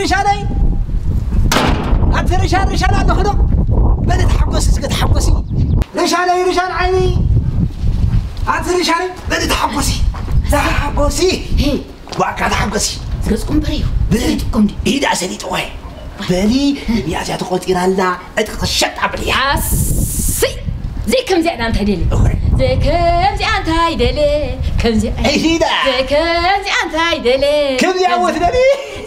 ርሻነይ ኣቲ ርሻን ርሻን ኣለኹ ዶ? በሊ ተሓጎሲ እስከ ተሓጎሲ። ርሻነይ ርሻን ዓይኒ ኣቲ ርሻነይ በሊ ተሓጎሲ። ተሓጎሲ። ዋካ ተሓጎሲ። ገጽኩም በርዩ። ብትኩም ዲ ኢዳ ሰሊጥወ። በሊ ሚያዝያ ተቆጺራ ኣላ። ዕጥቂ ክሸጥ ኣብልያ። ኣስይ። ዘይ ከምዚኣ ዳ እንታይ ደሊ? እወ። ዘይ ከምዚኣ እንታይ ደሊ? ከምዚኣ። ኢዳ። ዘይ ከምዚኣ እንታይ ደሊ? ከምዚኣ ወት ደሊ?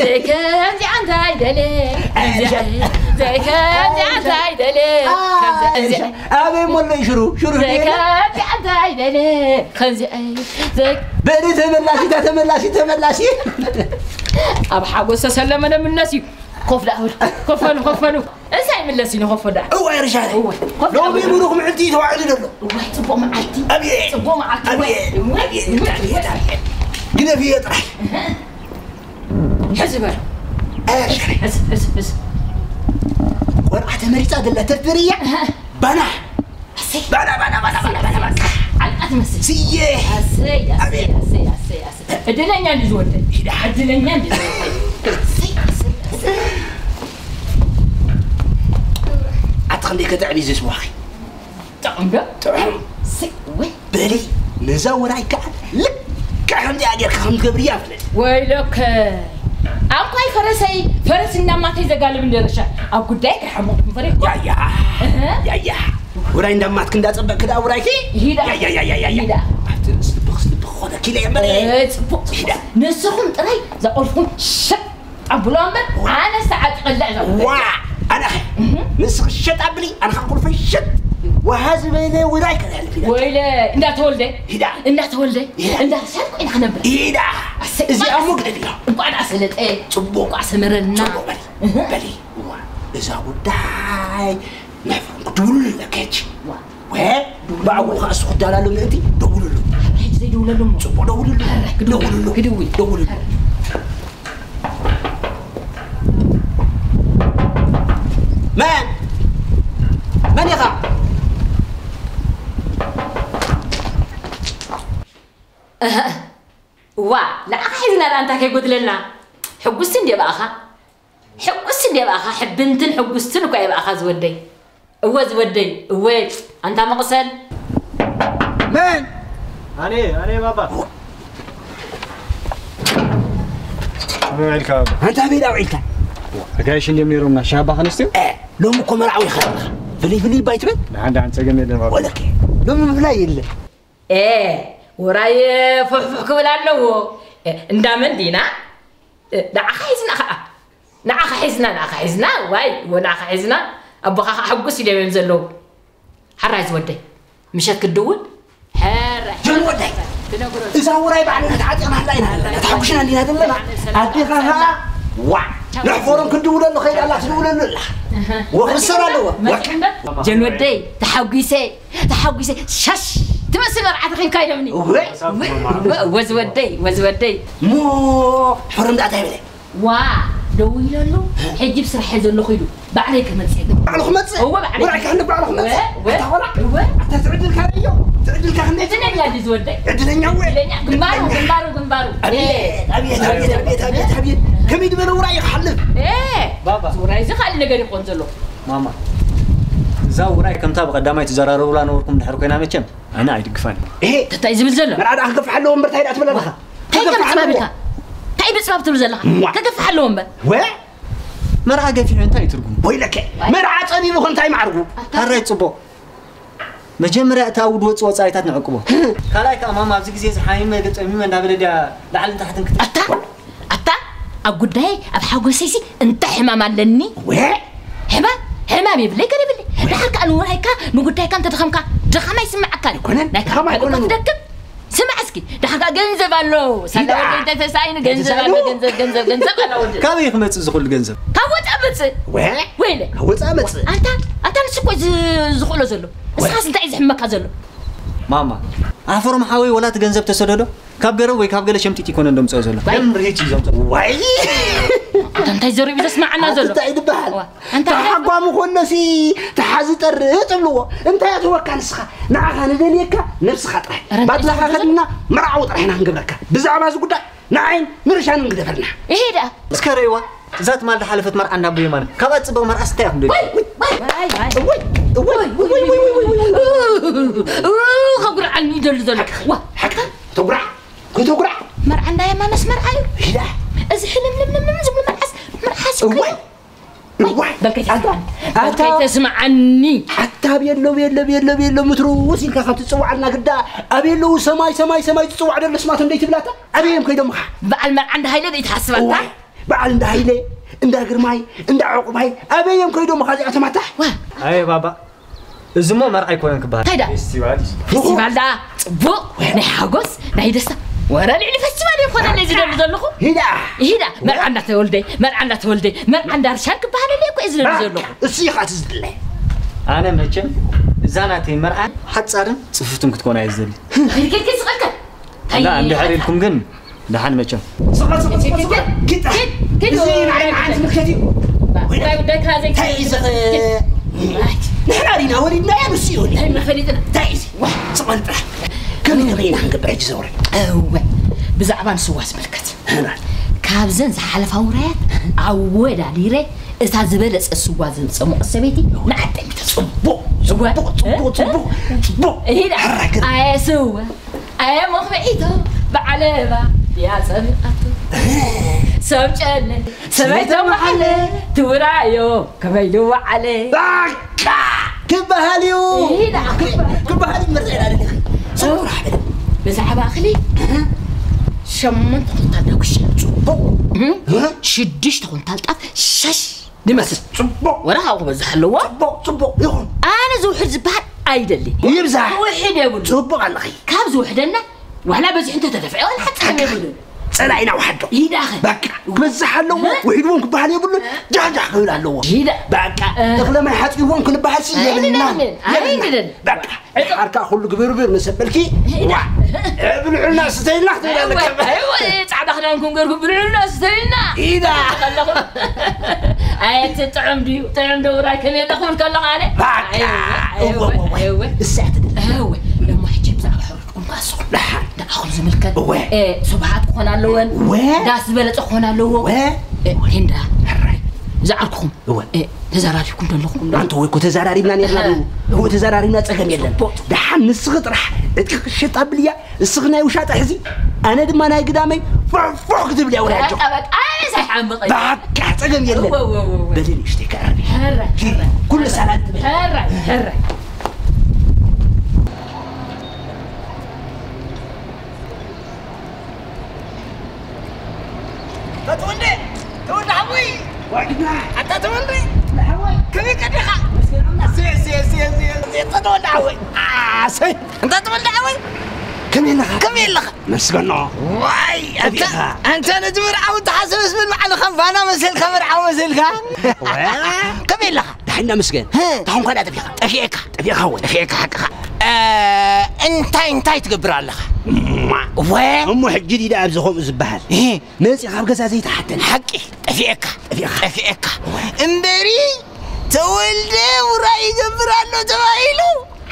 ዘይ ከምዚኣ እንታይ ደሊ? ከምዚኣ። ዘይ ከምዚኣ እንታይ ደሊ? ከምዚኣ። ኣበይ ሞለይ ሽሩ? ሽሩ ደሊ? ዘይ ከምዚኣ እንታይ ደሊ? ከምዚኣ። ዘይ በሊ ተመላሲ፣ እታ ተመላሲ፣ ተመላሲ። ኣብ ሓጎስ ተሰለመ ንምነስ እዩ። ኮፍ ደኣ በሉ። ኮፍ በሉ፣ ኮፍ በሉ። እንታይ ምለስ እዩ ንኾፍ ደኣ? እወ፣ ርሻ። እወ፣ ኮፍ ደኣ ሎሚ በሉ። ብሩኽ ምዕልቲ ተዋዒሉ ዘሎ። እወ፣ ጽቡቕ መዓልቲ። ኣብየ። ጽቡቕ መዓልቲ። ኣብየ። እወ፣ ኣብየ። እወ። ኣብየ። ኣብየ። ግደፍዮ ጥራይ። ሕዚ በሉ። ኣየ፣ ርሻ። ሕዚ፣ ሕዚ፣ ሕዚ። ቆልዓ ተመሪጻ ዘላ ተርተር እያ። እህ። ባና። ኣሰይ። ባና፣ ባና፣ ባና፣ ባና፣ ባና፣ ባና። ኣልቃ ትመስል። ስየ። ኣሰይ፣ ኣሰይ፣ ኣቤት። ኣሰይ፣ ኣሰይ፣ ኣሰይ። ዕድለኛ እንዲ ዝወደይ። ሂዳ። ዕድለኛ እንዲ ዝወደይ። ኣሰይ፣ ኣሰይ፣ ኣሰይ። ኣቲ ክንደይ ከተዕቢ ዝስዋኺ? ጥዑም ዶ? ጥዑም። ኣሰይ፣ ወይ። በሊ፣ ነዛ ውራይ ከዓ ልክዕ ከምዚኣ ጌርካ ከም ትገብርያ ፍለጥ። ወይለከ። ኣንኳይ ፈረሰይ፣ ፈረስ እናማተይ ዘጋልብ እንደረሻ። ኣብ ጉዳይ ከይሓመቕኩም ፈሪሕኩም? ያያ። እህ። ያያ። ውራይ እንዳማትክ እንዳጸበቅክ ደኣ ውራይኪ? ይሂዳ። ያ፣ ያ፣ ያ፣ ያ፣ ያ፣ ያ። ይሂዳ። ኣብቲ ርእሲ ልብኽ፣ ርእሲ ልብኽ ክኾነኪ ኢለ እየ እምበር። እ፣ ጽቡቕ፣ ጽቡቕ። ይሂዳ። ንስኹም ጥራይ ዘቆልፍኩም ሸጥ ኣብሎ እምበር፣ ኣነ ዝተዓጥቀላ እዛ ጉዳይ። ዋ፣ ኣነ ኸ? እህ። ንስኺ ሸጥ ኣብሊ፣ ኣነ ኸ ቁልፈይ ሸጥ። ዋሃ ዝበለ ውራይ ከነሕልፍ ኢና። ወይለ፣ እንዳተወልደ፣ ሂዳ። እንዳተወልደ፣ ሂዳ። እንዳሰርኩ ኢና ክነብር። ሂዳ። ኣሰይ፣ እዚኣ እሞ ግደፍያ። እንቋዕ ደኣ ሰለጠ። ጽቡቕ። እንቋዕ ሰመረልና። ጽቡቕ በሊ። እህ። በሊ። እዋ፣ እዛ ጉዳይ መፍረም ክድውሉ ኣለከች። ዋ። ወ፣ ብኣኡ ኸኣ እሱ ክዳላሉ ምእንቲ ደውሉሉ። ሕጂ ዘይደውለሉ እሞ። ጽቡቕ ደውሉሉ። ኧረ፣ ክድውል፣ ደውሉሉ። ክድውል። ደውሉሉ። ኧረ። መን? መን ኢኻ? እህ። ዋ፣ ንዓኻ ሒዝና ደኣ እንታይ ከይጎድለና? ሕጉስቲ እንድየ ብኣኻ። ሕጉስቲ እንድየ ብኣኻ። ሕብንትን ሕጉስትን እኮ እየ ብኣኻ ዝወደይ። እወ ዝወደይ፣ እወ። ኣንታ መቕሰን። መን? ኣነ፣ ኣነ ባባ። ከመይ ውዒልካ ባባ? ኣንታ ኣበይ ደኣ ውዒልካ? ኣጋይሽ እንድዮም ነይሮምና፣ ሻባ ከነስትዮ? እ፣ ሎሚ እኮ መርዓዊ ኢኻ ዘለኻ። ፍልይ ፍልይ እባ ኣይትበል። ደሓን፣ ደሓን፣ ጸገም የለን ባባ። ወለከ፣ ሎሚ ምፍላይ የለ። ኤ፣ ውራይ ፍሕፍሕ ክብል ኣለዎ። ኤ፣ እንዳ መን ዲና? እ፣ ንዓኻ ሒዝና ኸዓ። ንዓኻ ሒዝና፣ ንዓኻ ሒዝና፣ ዋይ፣ ወ ንዓኻ ሒዝና፣ ኣቦኻ ኸዓ ሕጉስ ኢሎም እዮም ዘለዉ። ሓራይ ዝወደይ፣ ምሸት ክትድውል፣ ሕረ፣ ጆን ወደይ፣ ትነግሮ። እዛ ውራይ ባዕልና ተዓጢቕናላ ኢና ዘለና፣ ተሓጉሽና እንዲና ዘለና። ኣዴኻ ኸዓ፣ ዋ፣ ንሕፈሮም ክትድውለሉ ኸይዳ ኣላ፣ ትድውለሉ ኣላ። እህ። ወኽሰር ኣለዎ። መጺኡ እምበር፣ ጀን ወደይ፣ ተሓጒሰ፣ ተሓጒሰ፣ ሻሽ ትመስል መርዓ ተኺብካ ኢሎምኒ። እወ። እወ፣ እወ፣ ወዝ ወደይ፣ ወዝ ወደይ። እሞ ሕፈሮም ደኣ እንታይ በለ? ዋ፣ ደዊለሉ፣ ሕጂ ብስራሕ እየ ዘለኹ ኢሉ። ባዕለይ ክመጽእ እየ። ባዕሉ ክመጽእ? እወ፣ ባዕለይ። ውራይ ክሕልፍ ባዕሉ ክመጽእ? እወ፣ እወ፣ ኣታ ቆልዓ፣ እወ። ኣታ ትዕድልካ ርእዮ፣ ትዕድልካ ክንደይ ዕድለኛ ጽቡቕ። ድዩ ዝወደይ? ዕድለኛ እወ። ዕድለኛ፣ ግንባሩ፣ ዕድለኛ። ግንባሩ፣ ግንባሩ። ኣብየት፣ ኣብየት፣ ኣብየት፣ ኣብየት፣ ኣብየት፣ ኣብየት። ከመይ ዝበለ ውራይ እዩ ክሓልፍ? ኤ፣ ባባ። ውራይ እዚ ካልእ ነገር ይኾን ዘሎ። ማማ፣ እዛ ውራይ ከምታ ብቐዳማይ ትዘራረቡላ ነበርኩም ድሕሪ ኮይና መቸም፣ ኣነ ኣይድግፋን። ኤ፣ እንታይ ዝብል ዘሎ? መርዓ ደኣ ክገፍሕ ኣለዎ እምበር፣ እንታይ ደኣ ትብል ኣለኻ? እንታይ ከም ክገፍሕ ጽባብ ኣለዎ። ኢልካ? እንታይ ብጽባብ ትብል ዘለኻ? እዋ። ክገፍሕ ኣለዎ እምበር። ወ? መርዓ ገፊሑ እንታይ እዩ ትርጉሙ? ወይለከ፣ መርዓ ጸቢቡ ከ እንታይ ማዕርጉ? ኣታ። ሕራይ ጽቡቕ። መጀመርያ እቲ ኣብ ውድ ወጽእ ወጻኢታት ንዕቅቦ። ካልኣይ ከኣ ማማ ኣብዚ ግዜ እዚ ሓሚመ ገጸሚመ እንዳበለ ድያ ላዕልን ታሕትን ክትብል? ኣታ፣ ኣታ፣ ኣብ ጉዳይ ኣብ ሓጎሰይሲ እንታይ ሕማም ኣለኒ? ወ? ሕማም፣ ሕማም የብለይ ገለ የብለይ። ድሓር ከኣ ንውራይካ ንጉዳይካ እንተደኸምካ ድኻም ኣይስምዓካን። ኣይኮነን፣ ናይካ ድኻም ኣካል እኮ ኣይኮነን። ትደክም። ስማዕ እስኪ፣ ድሓር ከኣ ገንዘብ ኣሎ። ሳላ ኢዳ። ወደይ ተተሳኢኑ ገንዘብ ኣሎ፣ ተተሳኢኑ? ገንዘብ፣ ገንዘብ፣ ገንዘብ ኣሎ ወደይ። ካበይ ክመጽእ ዝኽእል ገንዘብ? ካብ ወጻእ መጽእ። ወ? ወይለ። ካብ ወጻእ መጽእ። ኣንታ፣ ኣንታ ንሱ እኮ ዝ-፣ ዝኽእሎ ዘሎ። ወ? እስኻስ እንታይ እዩ ዝሕመካ ዘሎ? ማማ፣ ኣፈሮም ሓወይ ወላ እቲ ገንዘብ ተሰደዶ? ካብ ገረብ ወይ ካብ ገለ ሸምጢጥ ይኮነ እንዶ ምጽኦ ዘሎ። ዋይ። ደም ርሂት እዩ ዘምጽኦ። ዋይ! ኣንታ እንታይ ዘሪቡ ዘስማዓና ኣንታ ዘሎ? እንታይ ይድበሃል? ዋ፣ ኣንታ ተሓጓሚ ኮነሲ ተሓዚ ጠርእ ትብልዎ። እንታይ ኣተወካ ንስኻ? ንዓኻ ንደልየካ ነብስኻ ጥራይ። ኧረ እንታይ ባድላኻ ዝብል ዘሎ? ከድና መርዓዊ ጥራይ ኢና ክንገብረካ። ብዛዕባ እዚ ጉዳይ ንዓይን ንርሻንን ግደፈልና። ይሄ ደኣ። እስከ ረእይዋ። እዛ ትማል ዝሓለፈት መርዓ እንዳ ኣቦ የማነ። ካብኣ ጽብቕ መርዓስ እንታይ ኢኹም ደልዩ? ከጉርዓኒ ይደሉ ዘሎ። ዋ፣ ሓቅኻ? ተጉራዕ፣ ከተጉራዕ። መርዓ እንዳ የማነስ መርዓ እዩ። ሂዳ። እዚ ሕልምልምልም ዝብሉ መርዓስ፣ መርዓስ እዩ። እዋይ፣ እዋይ። በል ከይተስምዓኒ። ኣታ፣ በል ከይተስምዓኒ። ኣታ ቤሎ፣ ቤሎ፣ ቤሎ፣ ቤሎ፣ ምትርውስ ኢልካ ካብ ትጽውዓልና ግዳ፣ ኣቤሎ ሰማይ፣ ሰማይ፣ ሰማይ ትጽዋዕ ደሎ ስማት እንደይ ትብላታ? ኣበይ እዮም ከይዶምኻ? በዓል መርዓ እንዳ ሃይለ ደይ ትሓስባታ? እዋይ፣ በዓል እንዳ ሃይለ፣ እንዳ ግርማይ፣ እንዳ ዕቑባይ፣ ኣበይ እዮም ከይዶምኻ እዚኣቶም ኣታ? ዋ። ኣየ ባባ፣ እዚ እሞ መርዓ ኣይኮነን ክበሃል። እንታይ ደኣ? ፌስቲቫል እዩ። ፌስቲቫል ደኣ ጽቡቕ፣ ናይ ሓጎስ፣ ናይ ደስታ። ወረ ልዕሊ ፌስቲቫል ኣይኮነን እዚ ደሊ ዘለኹ። ሂዳ። ሂዳ፣ መርዓ እንዳተወልደ፣ መርዓ እንዳተወልደ፣ መርዓ እንዳርሻን ክበሃለለይ እኮ እዩ ዝደሊ ዘለኹ። እሱ እዩ ኻት ዝድለ። ኣነ መቸም እዛ ናተይ መርዓ ሓጻርን ጽፍፍትን ክትኮን እየ ዝደሊ። ከይድ፣ ከይድ፣ ከይድ፣ ስቐልካ። ኣላ፣ እንታይ እንድሕር ኢልኩም ግን ደሓን መቸም። ስቐል፣ ስቐል፣ ስቐል፣ ስቐል። ኪድ፣ ኪድ፣ ኪድ። ኪድ፣ ኪድ። እዚ ንዓይ ንዓን ዝምልከት እዩ። ጉዳይ ጉዳይካ ዘይ-፣ እንታይ እዩ ዘኸ-፣ ኪድ። ንሕና ዲና ወሊድናዮ ንሱ እዩ ወሊዱ። እንታይ ኢና ፈሊጥና? እንታይ እዩ እዚ? ዋ፣ ስቐል ጥራሕ። ከመይ ከመይ ኢና ክንገብር ሕጂ ዘውረ? እወ፣ ብዛዕባ ንስዋ ዝምልከት። እህ። ካብዘን ዝሓለፋ ውራያት ኣወዳዲረ እታ ዝበለጸ ስዋ ዘምጸ ሙቐት ሰበይቲ ንዓደይ ምተጽቡቕ። ጽቡቕ፣ እወ። ጽቡቕ፣ ጽቡቕ፣ ጽቡቕ። እሂዳ። ሕራይ ገር- ኣየ ስዋ። ኣየ መኽብዒቶ ብዓለባ ድያ ጸሚቓቶ። ሰብ ጨለ፣ ሰበይ ተመሓለ፣ ትውራዮ ከመይ ድወዓለ። በቃ! ክበሃል እዩ። ኢላ። ክበሃል እዩ፣ መርዘና ደሊኺ። ሰው ራሕበለ። ብዛዕባ እኽሊ፣ ሸሞንተ ኩንታል ዳጉሻ። ጽቡቕ። እህ? ሽዱሽተ ኩንታል ጣፍ፣ ሸሽ። ድመስል። ጽቡቕ። ወረ ካብኡ ክበዝሕ ኣለዎ። ጽቡቕ፣ ጽቡቕ። ይኹን። ኣነ ዝውሕድ ዝበሃል ኣይደሊ። ይብዛሕ። ዝውሕድ የብሉ። ጽቡቕ ኣለኺ። ካብ ዝውሕደና ዋላ በዚሑ እንተተደፍዐ ዋላ ሓጻን የብሉ። ጸላኢና ውሓዶ። ይዳኸ። በቃ። ክበዝሕ ኣለዎ። እ? ውሒድዎም ክበሃል የብሉን። እ? ጃሕጃሕ ክብል ኣለዎ። ይዳ። በቃ። እ። እኽለ ማይ ሓጺዎም ክንበሃል ሲ የብልና። ኣይንደልን። የብልና። ኣይንደልን። በቃ። ሓርካ ኩሉ ግብርብር መሰበልኪ። ዋ። ብልዑልና ስተይልና ክትብል ኣለካ። እወ፣ እወ፣ ጻዕዳ ክዳንኩም ገርኩ ብልዑልና ስተይልና። ኢዳ። ከለኹ። ኣየት ጥዑም ድዩ? ጥዑም ዶ ውራይ ከመይ ኣለኹም ከለኹ ኣነ? በቃ። እወ፣ እወ፣ እወ፣ እወ። እወ። እሳ ትብል። እወ። ደሞ ሕጂ ብዛዕባ ሕሩድኩም ካስኹም። ደሓን። ንዓኹም ዝምልከት። እወ። እ፣ ስብሓት ክኾን ኣለወን። እወ። ዳስ ዝበለጸ ክኾን ኣለዎ። እወ። እ፣ ቴንዳ። ሕራይ። ዝዓርኩኹም። እወ። እ፣ ተዘራሪብኩም ዘለኹም ዶ? ኣንተ ወይ እኮ ተዘራሪብና ነርና ዶ? እወ፣ ተዘራሪብና፣ ጸገም የለን። ጽቡቕ። ደሓን ንስኺ ጥራሕ ዕጥቂ ክሽጥ ኣብልያ፣ እስኺ ናይ ውሻጠ ሕዚ፣ ኣነ ድማ ናይ ግዳመይ ፎሕ ፎሕ ክትብል እያ ወረ ኣጆ። በቃ፣ በቃ፣ ኣነ ሳይሓምቕ እየ። በቃ፣ ጸገም የለን። እወ፣ እወ፣ እወ፣ እወ። በሊ ንእሽተይ ከኣርቢ። ሕራይ፣ ኪዲ፣ ሕራይ። ኩሉ ሰላም ትብል። ሕራይ፣ ሕራይ። ተወልደ፣ ተወልደ ሓወይ። ዋይ ግዳ። ኣታ ተወልደ። ሓወይ። ከመይ ቀዲኻ? ምስጋና ኣምላኽ። ዜ፣ ዜ፣ ዜ፣ ዜ፣ ዜ፣ ተወልደ ሓወይ። ኣሰይ። እንታ ተወልደ ሓወይ። ከመይ ኣለኻ? ከመይ ኣለኻ? መስገኖ። ዋይ፣ ኣታ፣ ኣቢኻ። ኣንታ ነቲ መርዓዊ ተሓሰበስ ምን ባዕልኻ ፋና መሰልካ፣ መርዓዊ መሰልካ። ወ-፣ ከመይ ኣለኻ? ደሓን መስገን። ህ። ታኹም ከዳ ጠፊኻ። ጠፊኤካ። ጠፊእኻ ወይ? ጠፊኤካ ሓቅኻ። እ፣ እንታይ፣ እንታይ ትገብር ኣለኻ? እማ። ወ-፣ እሞ ሕጂ ዲዳ ኣብዚ ከምኡ ዝበሃል? እ። መጺኻ ኣብ ገዛ ዘይተሓተን። ሓቂ። ጠፊኤካ። ጠፊእኻ። ጠፊኤካ። እምበሪ ተወልደ ውራይ ይገብር ኣሎ ተባሂሉ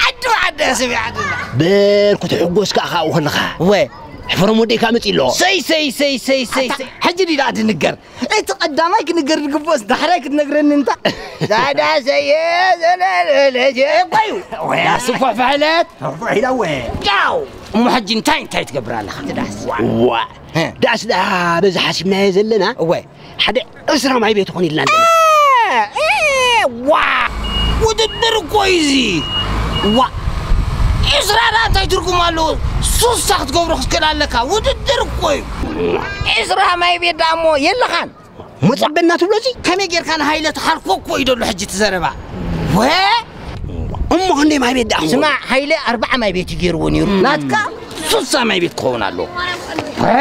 ዓዲ ብዓዲ ስሚዓ ደላ። በል ክትሕጎስ ከኣ ካብኡ ከለኻ። ወ-፣ ሕፈሮም ወደይ ከኣ መጺእ ኣሎ። ሰይ፣ ሰይ፣ ሰይ፣ ሰይ፣ ሰይ፣ ኣታ፣ ሰይ። ሕጂ ዲዳ ትንገር? እቲ ቀዳማይ ክንገር ዝግብኦስ ዳሕራይ ክትነግረኒ እንታ? ዳዳ ሰየ ዘለለለ እኮ እዩ። ወ-፣ ዳስ እኮ ፍሕለት። ፍሕለት እወ። ያው። እሞ ሕጂ እንታይ እንታይ ትገብር ኣለኻ እቲ ዳስ? ዋ። እ። ዳስ ደኣ በዚ ሓሲብናዮ ዘለና። እወ። ሓደ ዕስራ ማይ ቤት ይኹን ኢልና ኣለና። እ፣ እ፣ ዋ። ውድድር እኮ እዩ እዚ። ዋ። ዕስራ ደኣ እንታይ ትርጉም ኣለዎ? ሱሳ ክትገብሮ ክትክእል ኣለካ። ውድድር እኮ እዩ። ዕስራ ማይ ቤት ደኣ እሞ የለኻን። መጸበና ትብሎ እዚ? ከመይ ጌርካ ንሃይለ ትሓልኮ እኮ እዩ ደሎ ሕጂ እቲ ዘረባ። ወ-፣ እሞ ክንደይ ማይ ቤት ደኣ ስማዕ፣ ሃይለ ኣርባዓ ማይ ቤት እዩ ገይርዎ ነይሩ። ናትካ ሱሳ ማይ ቤት ክኸውን ኣለዎ። እ?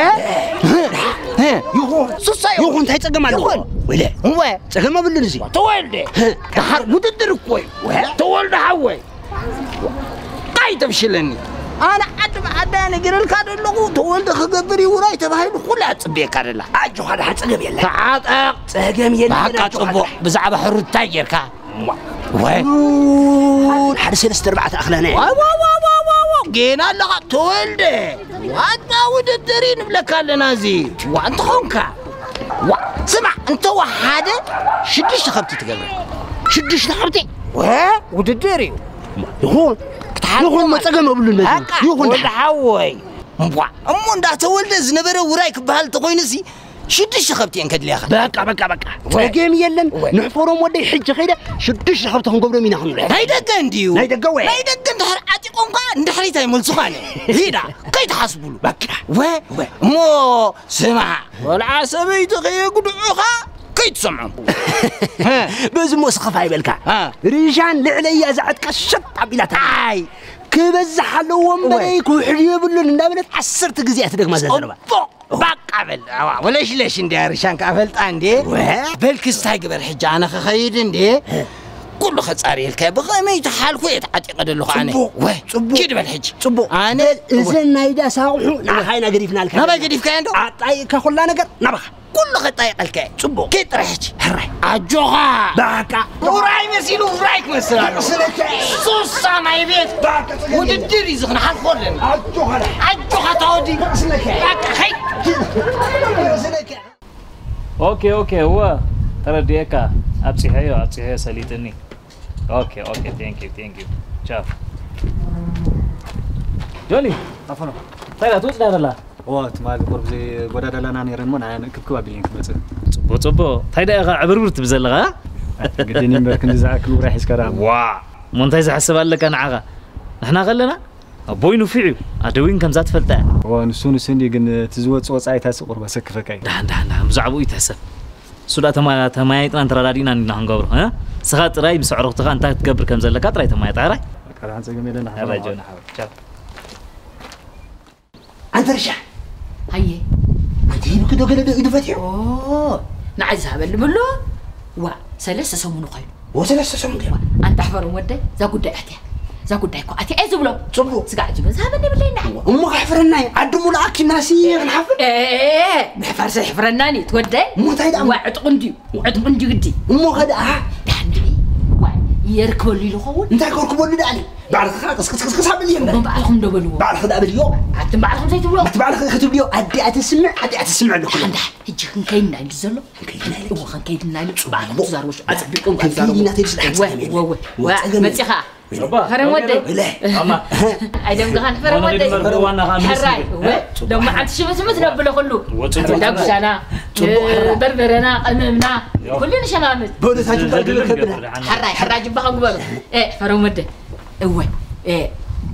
እ? ይኹን። ሱሳ ይኹን። ይኹን፣ እንታይ ጸገም ኣለዎ? ይኹን። ወለ። እወ። ጸገም ኣብሉን እዚ። ተወልደ። እ? ደሓር ውድድር እኮ እዩ። ወ-፣ ተወልደ ሓወይ። ኣይተብሽለኒ። ኣነ ዓዲ ብዓዳ ነጊረልካ ዘለኹ፣ ተወልደ ክገብር እዩ ውራይ ተባሂሉ ኩሉ ኣጽብየካ ደላ። ኣጆኻ ደሓን ጸገም የለን። ተዓጠቕ። ጸገም የለን፣ በቃ ኣጆኻ ጽቡቕ። ደሓን። ብዛዕባ ሕሩድ እንታይ ጌርካ? ዋ። ወይ። ውን ሓደ ሰለስተ ኣርባዕተ ኣኽላና። ዋ፣ ዋ፣ ዋ፣ ዋ፣ ዋ፣ ዋ። ጌና ኣለኻ ተወልደ። ዋና ውድድር እዩ ንብለካ ኣለና እዚ። ዋ፣ እንተኾንካ። ዋ፣ ስማዕ፣ እንተወሓደ ሽዱሽተ ከብቲ ትገብረ። ሽዱሽተ ከብቲ? ወ ውድድር እዩ። ይኹን ክትሓልፎ ይኹን ማለት መፀገም የብሉን ነዚ። በቃ ይኹን ወዲ ሓወይ። እምቧ እሞ እንዳተወልደ ዝነበረ ውራይ ክበሃል እንተኾይኑሲ ሽዱሽተ ከብቲ እየን ከድልያኻ። በቃ በቃ በቃ። ወ- ጸገም የለን። ወ- ንሕፈሮም ወደይ ሕጂ ከይደ ሽዱሽተ ከብቲ ክንገብሮም ኢና ክንብሎ። ናይ ደገ እንድዩ። ናይ ደገ ወ- ናይ ደገ እንድሕር ዓጢቆም ከኣ እንድሕሪት ኣይመልሱኻን እዮም። ሂዳ ከይትሓስብሉ። በቃ። ወ- ወ- እሞ ስማ ቆልዓ ሰበይቲ ከየጉድዑኻ ከይትሰምዖም። በዚ ሞ ስኽፍ ኣይበልካ። አ። ሪሻን ልዕለያ ዝዓጥቃ ሸጥ ኣቢላታ። ኣይ። ክበዝሕ ኣለዎ እምበረይ ወይ። ክውሕድ የብሉን እንዳበለት ዓሰርተ ግዜ እያ ትደግማ እዛ ዘረባ። ጽቡቕ። ባቃ በል። ኣዋ፣ ወለሽለሽ እንድያ ሪሻን ከኣ ፈልጣ እንዴ? ወ? በል ክስታይ ግበር ሕጂ ኣነ ክኸይድ እንዴ? ኩሉ ከጻርየልካ ብኸመይ ተሓልኩ እየ ተዓጢቐ ዘለኹ ኣነ። ጽቡቕ፣ ወ? ጽቡቕ። ኪድ በል ሕጂ። ጽቡቕ። ኣነ በል እዘን ናይ ዳስ ኣቑሑ ንዓኻ ኢና ገዲፍናልካ። ናባይ ገዲፍካዮ እንዶ? ኣጣይቕካ ኩላ ነገር ናባኻ። ኩሉ ከጣይቐልካ እየ። ጽቡቕ። ኪድ ጥራሕ ሕጂ። ሕራይ። ኣጆኻ። ባቃ። ውራይ መሲሉ ውራይ ክመስል ኣሎ። ስለካ። ሱሳ ናይ ቤት። ባቃ፣ ጽገም የለን። ውድድር እዩ እዚ ክንሓልፎ ኣለና። ኣጆኻ። ኣጆኻ ታወዲ። ስለካ። ባቃ፣ ኸይ። ስለካ። ኦኬ፣ ኦኬ፣ እወ፣ ተረዲኤካ። ኣብጺሐዮ፣ ኣብጺሐዮ፣ ሰሊጥኒ። ኦኬ፣ ኦኬ፣ ቴንክ ዩ፣ ቴንክ ዩ። ቻው። ጆኒ፣ ኣፈኖ። እንታይ ደኣ ትወጽእ ደኣ ዘላ? እወ፣ ትማሊ ቁሩብ ዘይጎዳዳላና ነይረን እሞ፣ ንዓይ ክብክብ ኣቢለኝ ክመጽእ። ጽቡቕ፣ ጽቡቕ። እንታይ ደኣ ኢኻ ዕብርብር ትብል ዘለኻ? ግድን እምበር፣ ክንዲ ዝኣክል ውራይ ሒዝካ ደኣ። ዋ፣ እሞ እንታይ ዝሕሰብ ኣለካ ንዓኻ? ንሕና ከለና ኣቦይ ንፉዕ እዩ። ኣደ እውን ከምዛ ትፈልጣ እያ። እወ፣ ንሱ፣ ንሱ እንዲ ግን እቲ ዝወጽእ ወጻኢታሲ ቁሩብ ኣሰክፈካ እዩ። ደሓን፣ ደሓን፣ ደሓን፣ ብዛዕባኡ ይትሕሰብ። እሱ ደኣ ተማ-፣ ተመያይጥናን ተረዳዲእናን ኢና ክንገብሮ፣ እ? ንስኻ ጥራይ ምስ ኣዕሩኽትኻ እንታይ ክትገብር ከም ዘለካ ጥራይ ተመያየጥ፣ ሕራይ? በቃ፣ ደሓን፣ ጸገም የለን፣ ሕራይ፣ ሓራይ። ጆን ሓወይ፣ ቻው። ኣንተ ርሻ። ኣየ። ኣንተ ሂብኪ ዶ ገለ ዶ ኢዱ ፈቲሑ? ኦ፣ ንዓይ ዝሃበኒ ብሎ። ዋ፣ ሰለስተ ሰሙኑ ኮይኑ። ወ፣ ሰለስተ ሰሙን ከ? ዋ፣ ኣንታ ሕፈሮም ወደይ፣ እዛ ጉዳይ ኣትያ። እዛ ጉዳይ እኮ ኣትያ እየ ዝብሎ። ጽቡቕ። ስጋዕ ዝብል ዝሃበኒ የብለይን ንዓይ። እሞ ከሕፍረና እዩ። ዓዲ ሙሉእ ኣኪብናሲ ክንሓፍር? እ፣ እ፣ እ፣ ምሕፋር ዘይሕፍረናን እዩ፣ ትወደይ። እሞ እንታይ ደኣ? ዋ፣ ዕጥቑ እንድዩ። ዕጥቁ እንዲ ግዲ። እሞ ኸ ደኣ? ዳንዲ፣ ዋይ፣ የርክበሉ ኢሉ ኸውን? እንታይ ከርክበሉ ደኣ? ባዕልኻ ቅስቅስቅስቅስ ኣብልዮ እምበር። እሞ ባዕልኹም ዶ በልዎ? ባዕልኺ ደኣ በልዮ። ኣቱም ባዕልኹም ዘይትብሎ? እቲ ባዕልኺ ክትብልዮ፣ ኣዲኣ ትስምዕ፣ ኣዲኣ ትስምዕ ኣለኩ። ኣንዳ፣ ሕጂ ክንከይድ ኢና ኢሉ ዘሎ? ክንከይድ ኢና ኢሉ። እዎ፣ ክንከይድ ኢና ኢሉ። ባዕልኹም ትዛረቡ፣ ኣጸቢቕኩም ክንከይድ ኢና ክትዛረቡ። ተይሉ ስለ እወ፣ ሓሳብ እወ፣ እወ። እወ፣ ጸገም መጺኻ። የለን። እለ። ፈረም ወደይ። እለ። ኣማ። ኣይደምግኻን ፈረም ወደይ። ዋና ገዲመር፣ ዋና ኸኣ ምስ ሕራይ፣ እወ። ሎሚ ሓንቲ ሽምትምት ነብሎ ኩሉ። ወጽኡ። ዳጉሻና፣ ጽቡቕ ሕራይ። በርበረና፣ ቀመምና፣ ያው። ኩሉ ንሸማምት። በእውነት ኣጅባ ዝድልም ግብር ገብር፣ ሓና። ሕራይ፣ ሕራይ ጅባኻ ግበሩ። እ፣ ፈረም ወደይ። እወ፣ እ፣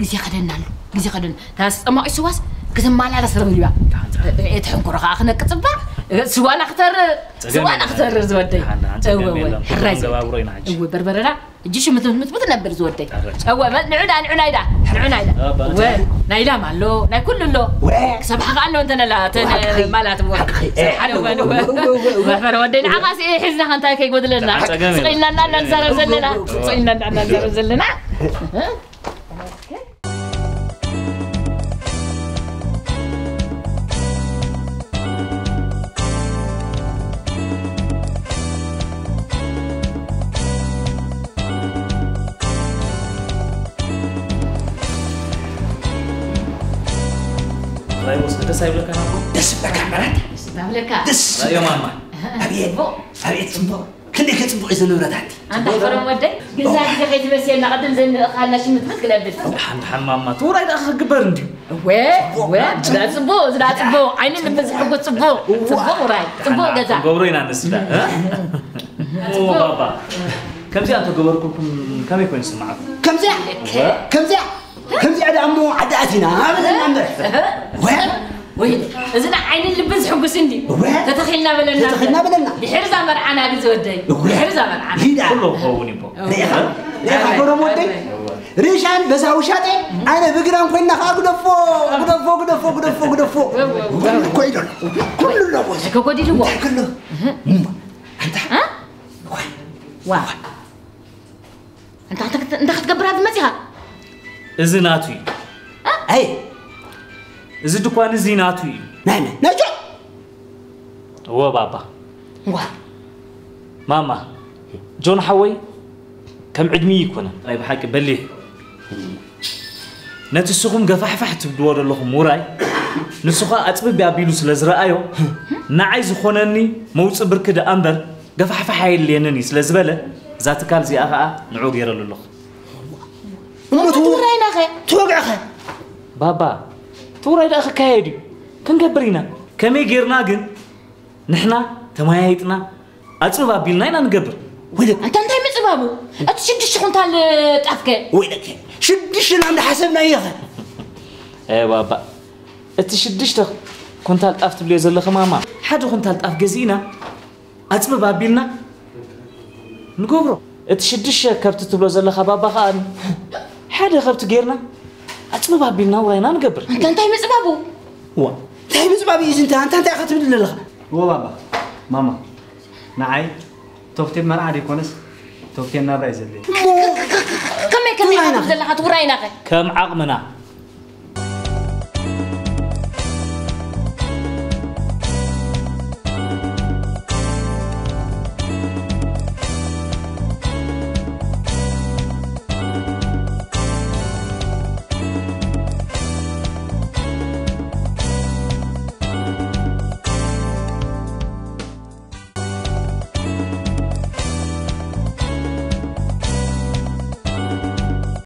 ግዜ ከደና ኣሎ። ግዜ ከደና። ታስ ጸማቒ ስዋስ ክትመላለስ ረብሪባ። እ፣ እ፣ እቲ ሕንኮሮ ኸኣ ክነቅጽባ። እ፣ ስዋና ክተር-፣ ጸገም ስዋና የለን። ክተርር ዝወደይ። ሓና፣ ሓና፣ ጸገም እወ፣ እወ፣ የለን። ሕራይ ኩሉ ዘይ-፣ ገባብሮ ኢና ሕጂ። እወ፣ በርበረና። እጂ ሽምትምትምት ነብር ዝወደይ። ኣረ። እወ፣ መ-፣ ንዑ ደኣ፣ ንዑ ናይዳ፣ ንዑ ናይዳ። ኣባ፣ እወ፣ ናይዳ ኣሎ፣ ናይ ኩሉ ኣሎ። ወ። ክሰብሓ ከኣ ኣሎ እንተነላ፣ ተነ-፣ ሓቂ። ማላት እወ። ሓቂ። ሰብ ሓደ እወ፣ እወ፣ እወ። እወ፣ እወ፣ እወ። መሕፈሪ ወደይ፣ ንዓኻ ሲ ሒዝና ከ እንታይ ከይጎድለና? ጸገም የለን። ስቕ ኢልና እና ንዛረብ ዘለና። ጸገም የለን። ስቕ ኢልና እና ንዛረብ ዘለና። ራይ ወስድ ደስ ኣይብለካ ናብሮ? ደስ ይብለካ እምበራት። ደስ ይብለካ። ደስ ራዮ ማማ። ኣቤት፣ ጽቡቕ። ኣቤት ጽቡቕ። ክንደይ ከጽቡቕ እዩ ንብረት ኣንቲ። ኣንታ ሕፈሮም ወደይ፣ ግዛ ግዜ ከይትመስየና፣ ቅድም ዘንእኻልና ሽምትምት ክነብል። ደሓን፣ ደሓን ማማ፣ እቲ ውራይ ደኣ ክግበር እንድዩ። እወ፣ እወ፣ ዝዳ ጽቡቕ፣ ዝዳ ጽቡቕ፣ ዓይኒ ልቢ ዝሕጉስ ጽቡቕ፣ ጽቡቕ ውራይ፣ ጽቡቕ ገዛ። ክንገብሮ ኢና ንስዳ፣ እ? ጽቡቕ። ኦ፣ ባባ፣ ከምዚኣ እንተገበርኩልኩም ከመይ ኮይኑ ዝስምዓኩም? ከምዚኣ? እወ። ከምዚኣ? ከምዚኣ ደኣ እሞ ዓዲ ኣቲና፣ በለና እምበር። እወ። ወይ፣ እዚ ንዓይንን ልብን ዝሕጉስ እንዲ። እወ። ተተኺልና በለና። ተተኺልና በለና። ድሕሪ እዛ መርዓና ግን ዝወደይ። እወ። ድሕሪ እዛ መርዓና። ሊዳ። ኩሉ ክኸውን እዩ እኮ። ሪኢኻ? ሪኢኻ ፈረም ወደይ? እወ። ሪሻን በዛ ውሻጤ፣ ኣነ ብግራም ኮይና ኸዓ ግደፎ፣ ግደፎ፣ ግደፎ፣ ግደፎ፣ ግደፎ። እወ፣ እወ። ኩሉ እኮ እዩ ዘሎ። ኩሉ ኣለዎ። ተከኮዲልዎ። እንታይ ክሎ? እህ። እሞ፣ ኣንታ። እ? ዋ። ዋ። እንታይ ክት-፣ እንታይ ክትገብር ኣብዚ መጺኻ? እዚ ናቱ እዩ። እ? ኣይ። እዚ ድኳን እዚ ናቱ እዩ። ናይ መን? ናይ ጆን? እወ ባባ። ዋ። ማማ፣ ጆን ሓወይ ከም ዕድሚ ይኮነን። ናይ ብሓቂ በሊሕ። ነቲ ንስኹም ገፋሕፋሕ ትብልዎ ዘለኹም ውራይ፣ ንሱ ኸኣ ኣጽብብ ኣቢሉ ስለ ዝረኣዮ፣ ንዓይ ዝኾነኒ መውፅእ ብርኪ ደኣ እምበር ገፋሕፋሕ ኣየድልየንን እዩ ስለ ዝበለ፣ እዛ ትካል እዚኣ ኸዓ ንዑ ገይረሉ ኣለኹ። እሞ እቲ ውራይናኸ? ትወግዕኸ? ባባ፣ እቲ ውራይ ደኣ ክካየድ እዩ። ክንገብር ኢና። ከመይ ጌርና ግን ንሕና ተመያይጥና ኣፅብብ ኣቢልና ኢና ንገብር። ወይለኪ። ኣንታ እንታይ ምፅባቡ? እቲ ሽዱሽተ ኩንታል ጣፍከ? ወይለኪ። ሽዱሽተ ናብ ዝሓሰብናዮ ኸ? ኤ ባባ፣ እቲ ሽዱሽተ ኩንታል ጣፍ ትብልዮ ዘለኺ ማማ፣ ሓደ ኩንታል ጣፍ ገዚእና ኣፅብብ ኣቢልና ንገብሮ። እቲ ሽዱሽተ ከብቲ ትብሎ ዘለኻ ባባ ኸኣ ሓደ ከብቲ ጌርና ኣፅብብ ኣቢልና ውራይና ንገብር። ኣንታ እንታይ ምፅባቡ? ዋ እንታይ ምፅባብ እዩ ዝንታ ኣንታ እንታይ ኢኻ ትብል ዘለኻ? እዎ ባባ ማማ ንዓይ ቶፍቴ መርዓ ደይኮነስ ቶፍቴ ናብራ እዩ ዘድልየ። ከመይ ከመይ ኢኻ ትብል ዘለኻ እቲ ውራይናኸ? ከም ዓቕምና